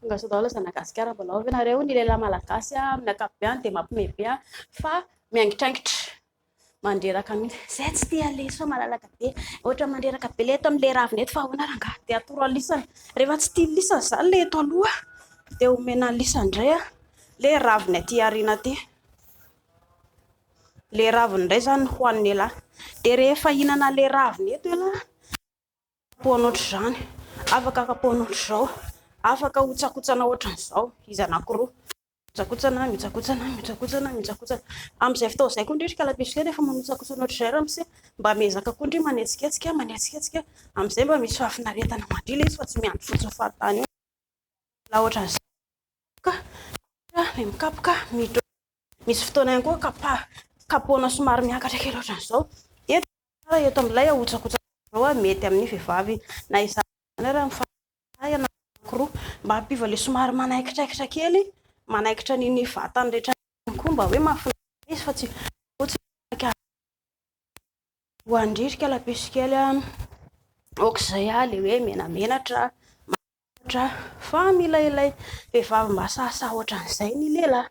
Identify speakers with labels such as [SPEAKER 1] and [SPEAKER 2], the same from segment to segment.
[SPEAKER 1] Tonga soa daholo aza Gasikara, mbola ao ve nareo? Ny lehilahy malagasy amin'ny ankapobeny dia mampiomehy be fa miaingitraingitra, mandreraka mihitsy. Izay tsy tia an'ilay sao malalaka be, ohatra mandreraka be ilay eto amin'ilay ravina eto fa ahoana rangahy? Dia atoro an'lisany. Rehefa tsy tian'ny lisany izany ilay eto aloha dia omena an'lisany indray ilay raviny aty aoriana aty. Ilay raviny indray izany no hohanin'ialahy. Dia rehefa hihinana an'ilay raviny eto ialahy, kapohana ohatr'izany, afaka kapohana ohatr'izao, afaka hotsakotsana ohatran'izao izy anankiroa. Mihotsakotsana, mihotsakotsana, mihotsakotsana, mihotsakotsana. Amin'izay fotoana izay koa ndry ry kalapiso kely rehefa manotsakotsana ohatr'izay ramose, mba miezaka koa ndry manetsiketsika, manetsiketsika, amin'izay mba misy fahafinaretana mandry ilay izy fa tsy miandry fotsiny fahatany eo. Raha ohatran'izay ka, ilay mikapoka, miditra. Misy fotoana ihany koa kapa, kapohana somary miakatra kely ohatran'izao. Eto tsara eto amin'ilay ahotsakotsaka izao mety amin'ny vehivavy na izany ary amin'ny fahatany anankiroa mba hampiova ilay somary manaikitraikitra kely, manaikitra an'iny vatany rehetra iny koa mba hoe mahafinaritra izy fa tsy fotsiny ho an-dririka lapiso kely aok'izay ilay hoe menamenatra. Ra, fa mila ilay vehivavy mba sahisahy ohatran'izay ny lehilahy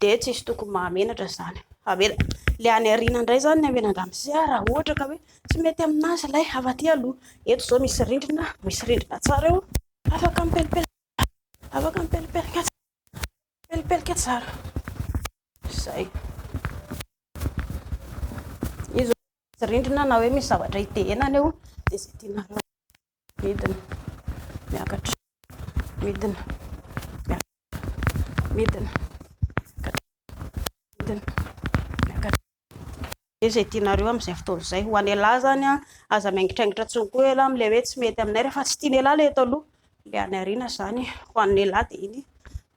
[SPEAKER 1] dia tsisy tokony mahamenatra izany. Avela, ilay any aoriana indray izany ny amenan-dramose raha ohatra ka hoe tsy mety aminazy ilay avy aty aloha. Eto izao misy rindrina, misy rindrina tsara eo, afaka mipelipelika, afaka mipelipelika, mipelipelika tsara. Izay. Izy misy rindrina na hoe misy zavatra hitehenana eo dia izay tianareo. Midina, miakatra, midina, miakatra, midina, miakatra, midina, miakatra. Dia izay tianareo amin'izay fotoana izay. Ho an'ialahy izany an, aza miaingitraingitra intsony koa ialahy amin'ilay hoe tsy mety aminay rehefa tsy tian'ialahy ilay eto aloha. Ilay any aoriana izany ho an'ialahy dia iny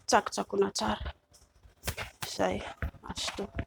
[SPEAKER 1] tsakotsakoina tsara. Izay, mazotoa.